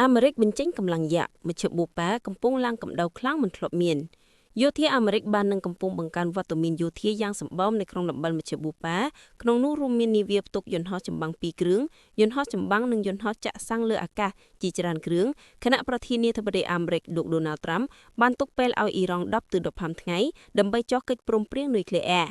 អាមេរិកបញ្ចេញកម្លាំងយក្សមជ្ឈបូប៉ាកំពុងឡើងកម្ដៅខ្លាំងមិនធ្លាប់មានយោធាអាមេរិកបាននឹងកំពុងបង្កើនវត្តមានយោធាយ៉ាងសម្បើមនៅក្នុងតំបន់មជ្ឈបូប៉ាក្នុងនោះរួមមាននាវាផ្ទុកយន្តហោះចម្បាំង2គ្រឿងយន្តហោះចម្បាំងនិងយន្តហោះចាក់សាំងលើអាកាសជាច្រើនគ្រឿងខណៈប្រធានាធិបតីអាមេរិកលោកដូណាល់ត្រាំបានទុកពេលឲ្យអ៊ីរ៉ង់10ទៅ15ថ្ងៃដើម្បីចុះកិច្ចព្រមព្រៀងនុយក្លេអ៊ែរ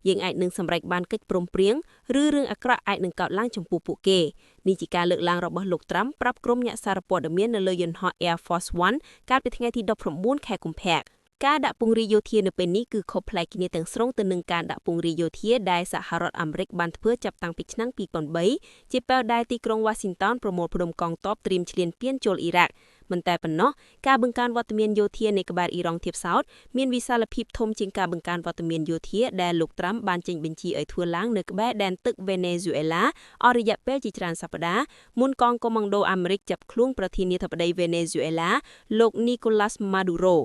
យើងអាចនឹងសម្រេចបានកិច្ចព្រមព្រៀងឬរឿងអាក្រក់អាចនឹងកើតឡើងចំពោះពួកគេនេះជាការលើកឡើងរបស់លោកត្រាំប្រាប់ក្រុមអ្នកសារព័ត៌មាននៅលើយន្តហោះ Air Force One កាលពីថ្ងៃទី19ខែកុម្ភៈការដាក់ពង្រាយយោធានៅពេលនេះគឺខុសប្លែកគ្នាទាំងស្រុងទៅនឹងការដាក់ពង្រាយយោធាដែលសហរដ្ឋអាមេរិកបានធ្វើចាប់តាំងពីឆ្នាំ2003ជាពេលដែលទីក្រុងវ៉ាស៊ីនតោនប្រមូលផ្ដុំកងទ័ពត្រៀមឈ្លានពានចូលអ៊ីរ៉ាក់មិនតែប៉ុណ្ណោះការបង្កើនវត្តមានយោធានៃក្បែរអ៊ីរ៉ង់ធៀបសោតមានវិសាលភាពធំជាងការបង្កើនវត្តមានយោធាដែលលោកត្រាំបានចេញបញ្ជាឲ្យធ្វើឡើងនៅក្បែរដែនទឹកវេណេស៊ុយអេឡាអស់រយៈពេលជាច្រើនសប្តាហ៍មុនកងកូម៉ង់ដូអាមេរិកចាប់ខ្លួនប្រធានាធិបតីវេណេស៊ុយអេឡាលោកនីកូឡាស់ម៉ាឌូរ៉ូ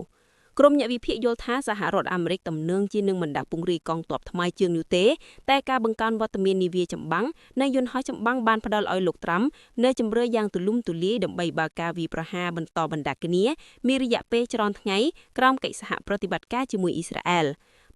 ក្រុមអ្នកវិភាគយល់ថាសហរដ្ឋអាមេរិកទំនងជានឹងមិនដាក់ពង្រាយកងទ័ពថ្មីជាងនោះទេតែការបង្កើនវត្តមាននាវាចម្បាំងនិងយន្តហោះចម្បាំងបានផ្ដល់ឲ្យលោកត្រាំនៅជម្រើសយ៉ាងទូលំទូលាយដើម្បីបើកការវាយប្រហារបន្តបណ្ដាក់គ្នាមានរយៈពេលច្រើនថ្ងៃក្រោមកិច្ចសហប្រតិបត្តិការជាមួយអ៊ីស្រាអែល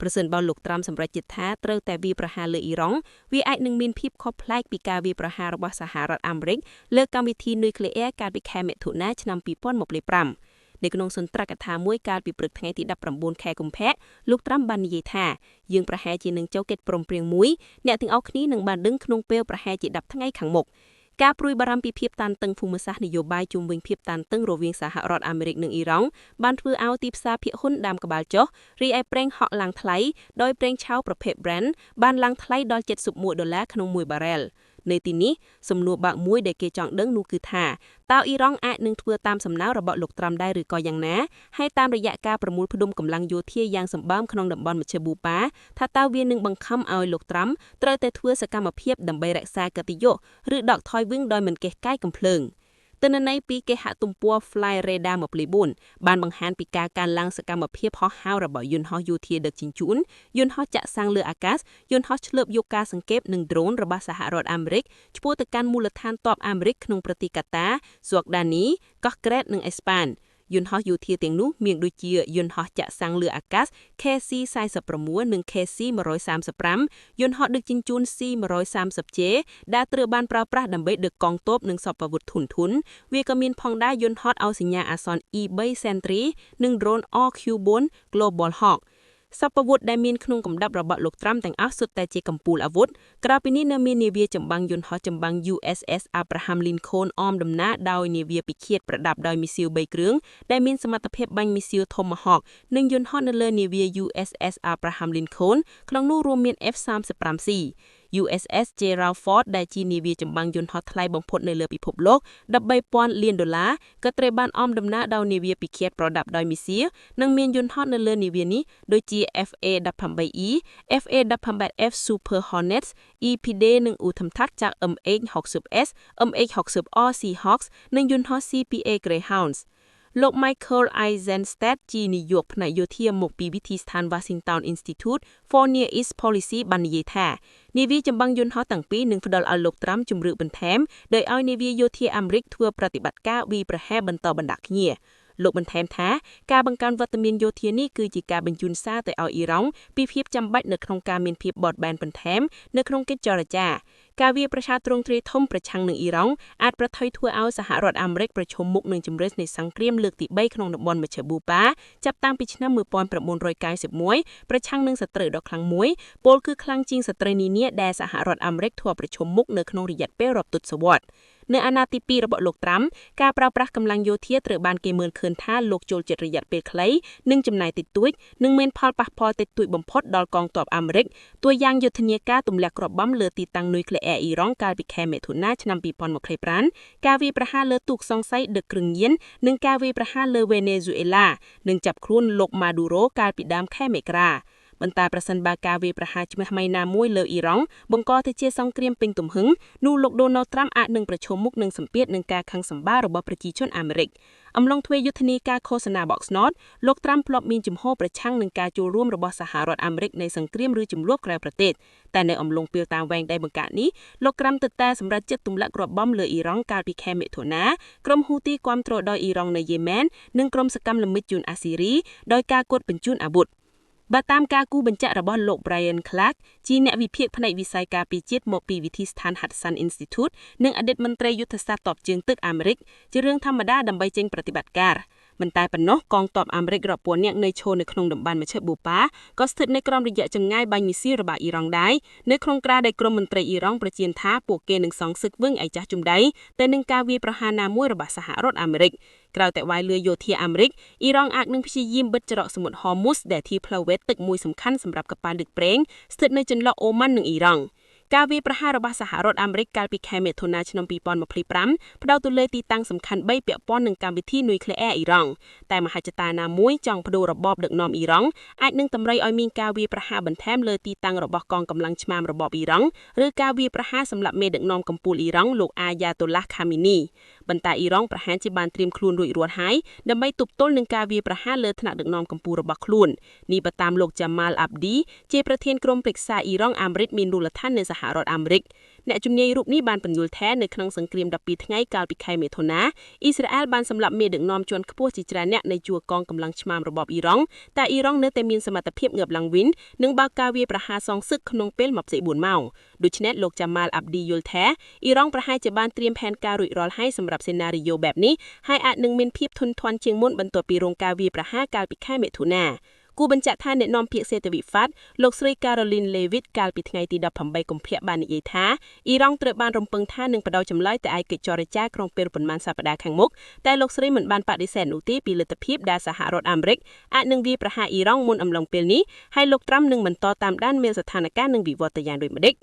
ប្រសិនបើលោកត្រាំសម្រេចចិត្តថាត្រូវតែវាយប្រហារលើអ៊ីរ៉ង់វាអាចនឹងមានភាពខុសប្លែកពីការវាយប្រហាររបស់សហរដ្ឋអាមេរិកលើកម្មវិធីនុយក្លេអ៊ែរកាលពីខែមិថុនាឆ្នាំ2025នៅក្នុងសុន្ទរកថាមួយកាលពីព្រឹកថ្ងៃទី19ខែកុម្ភៈលោកត្រាំបាននិយាយថាយើងប្រហែលជានឹងចូលកិច្ចព្រមព្រៀងមួយអ្នកទាំងអស់គ្នានឹងបានដឹងក្នុងពេលប្រហែលជា10ថ្ងៃខាងមុខការព្រួយបារម្ភពីភាពតានតឹងភូមិសាស្ត្រនយោបាយជុំវិញភាពតានតឹងរវាងសហរដ្ឋអាមេរិកនិងអ៊ីរ៉ង់បានធ្វើឲ្យទីផ្សារភាគហ៊ុនដើមក្បាលចុះរីឯប្រេងហក់ឡើងថ្លៃដោយប្រេងឆៅប្រភេទ Brent បានឡើងថ្លៃដល់71ដុល្លារក្នុងមួយបារ៉ែលនៅទីនេះសំណួរបើកមួយដែលគេចង់ដឹងនោះគឺថាតើអ៊ីរ៉ង់អាចនឹងធ្វើតាមសំណើរបស់លោកត្រាំដែរឬក៏យ៉ាងណាហើយតាមរយៈការប្រមូលផ្ដុំកម្លាំងយោធាយ៉ាងសម្បើមក្នុងតំបន់មជ្ឈបូប៉ាថាតើវានឹងបង្ខំឲ្យលោកត្រាំត្រូវតែធ្វើសកម្មភាពដើម្បីរក្សាកិត្តិយសឬដកថយវិញដោយមិនកេះកាយកំភ្លើងទិន្នន័យពីគេហទំព័រ Fly Radar 24បានបង្ហាញពីការកើនឡើងសកម្មភាពហោះហើររបស់យន្តហោះយោធាដឹកជញ្ជូនយន្តហោះចាក់សាំងលើអាកាសយន្តហោះឆ្លើបយកការសង្កេតនិងដ្រូនរបស់សហរដ្ឋអាមេរិកឆ្ពោះទៅកាន់មូលដ្ឋានទ័ពអាមេរិកក្នុងប្រទេសកាតាហ្សួកដានីកោះក្រេតនិងអេស្ប៉ាញយន្តហោះយោធាទាំងនោះមានដូចជាយន្តហោះចាក់សាំងលើអាកាស KC-46 និង KC-135 យន្តហោះដឹកជញ្ជូន C-130J ដែលត្រូវបានប្រើប្រាស់ដើម្បីដឹកកងទ័ពនិងសព្វាវុធធុនធុនវាក៏មានផងដែរយន្តហោះឲ្យសញ្ញាអាសន្ន E-3 Sentry និង drone RQ-4 Global Hawk សព្វវុធដែលមានក្នុងកំដាប់របស់លោកត្រាំទាំងអស់សុទ្ធតែជាកំពូលអាវុធក្រៅពីនេះនៅមាននាវាចម្បាំងយន្តហោះចម្បាំង USS Abraham Lincoln អមដំណើរដោយនាវាពិឃាតប្រដាប់ដោយមីស៊ីល3គ្រឿងដែលមានសមត្ថភាពបាញ់មីស៊ីល Tomahawk និងយន្តហោះនៅលើនាវា USS Abraham Lincoln ក្នុងនោះរួមមាន F-35C USS Gerald Ford ដែលជានាវាចម្បាំងយន្តហោះថ្លៃបំផុតនៅលើពិភពលោក13,000លានដុល្លារក៏ត្រូវបានអមដំណើរដោយនាវាពិឃាតប្រដាប់ដោយមីស៊ីលនិងមានយន្តហោះនៅលើនាវានេះដូចជា FA-18E FA-18F Super Hornets EPD និងឧទ្ធម្ភាគចក្រ MH-60S MH-60R Seahawks និងយន្តហោះ CPA Greyhounds លោក Michael Eisenstadt ជានាយកផ្នែកយោធាមកពីវិទ្យាស្ថាន Washington Institute for Near East Policy បាននិយាយថានាវាចម្បាំងយន្តហោះទាំងពីរនឹងផ្ដល់ឲ្យលោកត្រាំជម្រើសបន្ថែមដោយឲ្យនាវាយោធាអាមេរិកធ្វើប្រតិបត្តិការវាយប្រហារបន្តបណ្ដាក់គ្នាលោកបន្ថែមថាការបង្កើនវត្តមានយោធានេះគឺជាការបញ្ជូនសារទៅឲ្យអ៊ីរ៉ង់ពីភាពចាំបាច់នៅក្នុងការមានភាពបត់បែនបន្ថែមនៅក្នុងកិច្ចចរចាការវាយប្រហារទ្រង់ទ្រាយធំប្រឆាំងនឹងអ៊ីរ៉ង់អាចប្រថុយធ្វើឲ្យសហរដ្ឋអាមេរិកប្រឈមមុខនឹងជម្រើសនៃសង្គ្រាមលើកទី3ក្នុងតំបន់មជ្ឈបូប៉ាចាប់តាំងពីឆ្នាំ1991ប្រឆាំងនឹងសត្រូវដ៏ខ្លាំងមួយពោលគឺខ្លាំងជាងសត្រូវនានាដែលសហរដ្ឋអាមេរិកធ្លាប់ប្រឈមមុខនៅក្នុងរយៈពេលរាប់ទសវត្សរ៍នៅអាណត្តិទី2របស់លោកត្រាំការប្រើប្រាស់កម្លាំងយោធាត្រូវបានគេមើលឃើញថាលោកចូលចិត្តរយៈពេលខ្លីនិងចំណាយតិចតួចនិងមានផលប៉ះពាល់តិចតួចបំផុតដល់កងទ័ពអាមេរិកតួយ៉ាងយុទ្ធនាការទម្លាក់គ្រាប់បំលើទីតាំងនុយក្លេអ៊ែរអ៊ីរ៉ង់កាលពីខែមិថុនាឆ្នាំ2025ការវាយប្រហារលើទូកសង្ស័យដឹកគ្រឿងញៀននិងការវាយប្រហារលើវេណេស៊ុយអេឡានិងចាប់ខ្លួនលោកម៉ាឌូរ៉ូកាលពីដើមខែមករា ប៉ុន្តែប្រសិនបើការវាយប្រហារថ្មីណាមួយលើអ៊ីរ៉ង់បង្កទៅជាសង្គ្រាមពេញទំហឹងនោះលោកដូណាល់ត្រាំអាចនឹងប្រឈមមុខនឹងសម្ពាធនិងការខឹងសម្បាររបស់ប្រជាជនអាមេរិក។ អំឡុងធ្វើយុទ្ធនាការឃោសនាបោកឆ្នោតលោកត្រាំធ្លាប់មានជំហរប្រឆាំងនឹងការចូលរួមរបស់សហរដ្ឋអាមេរិកនៃសង្គ្រាមឬជម្លោះក្រៅប្រទេសតែនៅអំឡុងពេលតាមវែងដៃបង្កាក់នេះលោកត្រាំទើបតែសម្រេចចិត្តទម្លាក់គ្រាប់បំលើអ៊ីរ៉ង់កាលពីខែមិថុនាក្រុមហ៊ូទីគាំទ្រដោយអ៊ីរ៉ង់នៅយេម៉ែននិងក្រុមសកម្មល្មិចជនអាស៊ីរីដោយការគត់បញ្ជូនអាវុធ។ បើតាមការគូបញ្ជាក់របស់លោក Brian Clark ជាអ្នកវិភាគផ្នែកវិស័យការពារជាតិមកពីវិទ្យាស្ថាន Hudson Institute និងអតីតមន្ត្រីយុទ្ធសាស្ត្រទ័ពជើងទឹកអាមេរិកជារឿងធម្មតាដើម្បីចេញប្រតិបត្តិការ។ មិនតែប៉ុណ្ណោះកងទ័ពអាមេរិករាប់ពាន់នាក់នៅឈរនៅក្នុងតំបន់មជ្ឈបូប៉ាក៏ស្ថិតនៅក្រោមរយៈចម្ងាយបាញ់មីស៊ីលរបស់អ៊ីរ៉ង់ដែរនៅក្នុងក្រាដែលក្រុមមន្ត្រីអ៊ីរ៉ង់ប្រជៀនថាពួកគេនឹងសងសឹកវិញឲ្យចាស់ជំដៃទៅនឹងការវាយប្រហារណាមួយរបស់សហរដ្ឋអាមេរិក។ ក្រៅតែវាយលឿយោធាអាមេរិកអ៊ីរ៉ង់អាចនឹងព្យាយាមបិទច្រកសមុទ្រហូមុសដែលជាផ្លូវវែកទឹកមួយសំខាន់សម្រាប់កប៉ាល់ដឹកប្រេងស្ថិតនៅចន្លោះអូម៉ាន់និងអ៊ីរ៉ង់។ ការវាយប្រហាររបស់សហរដ្ឋអាមេរិកកាលពីខែមិថុនាឆ្នាំ2025ផ្ដោតទៅលើទីតាំងសំខាន់3ពាក់ព័ន្ធនឹងកម្មវិធីនុយក្លេអ៊ែរអ៊ីរ៉ង់តែមហិច្ឆតាណាមួយចង់ប្ដូររបបដឹកនាំអ៊ីរ៉ង់អាចនឹងតម្រូវឲ្យមានការវាយប្រហារបន្ថែមលើទីតាំងរបស់កងកម្លាំងឆ្មាំរបបអ៊ីរ៉ង់ឬការវាយប្រហារសម្រាប់មេដឹកនាំកំពូលអ៊ីរ៉ង់លោកអាយ៉ាតូឡាខាមីនី។ ប៉ុន្តែអ៊ីរ៉ង់ប្រហែលជាបានត្រៀមខ្លួនរួចរាល់ហើយដើម្បីទប់ទល់នឹងការវាយប្រហារលើថ្នាក់ដឹកនាំកំពូលរបស់ខ្លួននេះបើតាមលោកចាម៉ាល់អាប់ឌីជាប្រធានក្រុមប្រឹក្សាអ៊ីរ៉ង់អាមេរិកមានមូលដ្ឋាននៅសហរដ្ឋអាមេរិក។ អ្នកជំនាញរូបនេះបានពន្យល់ថានៅក្នុងសង្គ្រាម12ថ្ងៃកាលពីខែមិថុនាអ៊ីស្រាអែលបានសម្លាប់មេដឹកនាំជាន់ខ្ពស់ជាច្រើនអ្នកនៃជួរកងកម្លាំងឆ្មាំរបបអ៊ីរ៉ង់តែអ៊ីរ៉ង់នៅតែមានសមត្ថភាពងើបឡើងវិញនិងបើកការវាយប្រហារសងសឹកក្នុងពេល24ម៉ោង។ ដូច្នេះលោកចាម៉ាល់អាប់ឌីយល់ថាអ៊ីរ៉ង់ប្រហែលជាបានត្រៀមផែនការរួចរាល់ហើយសម្រាប់សេណារីយ៉ូបែបនេះហើយអាចនឹងមានភាពធន់ធាន់ជាងមុនបន្ទាប់ពីរងការវាយប្រហារកាលពីខែមិថុនា។ គូបញ្ជាក់ថាអ្នកនាំពាក្យសេតវិហ្វាត់លោកស្រី Caroline Levitt កាលពីថ្ងៃទី18កុម្ភៈបាននិយាយថាអ៊ីរ៉ង់ត្រូវបានរំពឹងថានឹងផ្ដល់ចម្លើយទៅឯកិច្ចចរចាក្នុងពេលប៉ុន្មានសប្តាហ៍ខាងមុខតែលោកស្រីមិនបានបដិសេធនោះទេពីលទ្ធភាពដែលសហរដ្ឋអាមេរិកអាចនឹងវាយប្រហារអ៊ីរ៉ង់មុនអំឡុងពេលនេះហើយលោកត្រាំនឹងបន្តតាមដានមានស្ថានភាពនិងវិវត្តទៅយ៉ាងដូចម្តេច។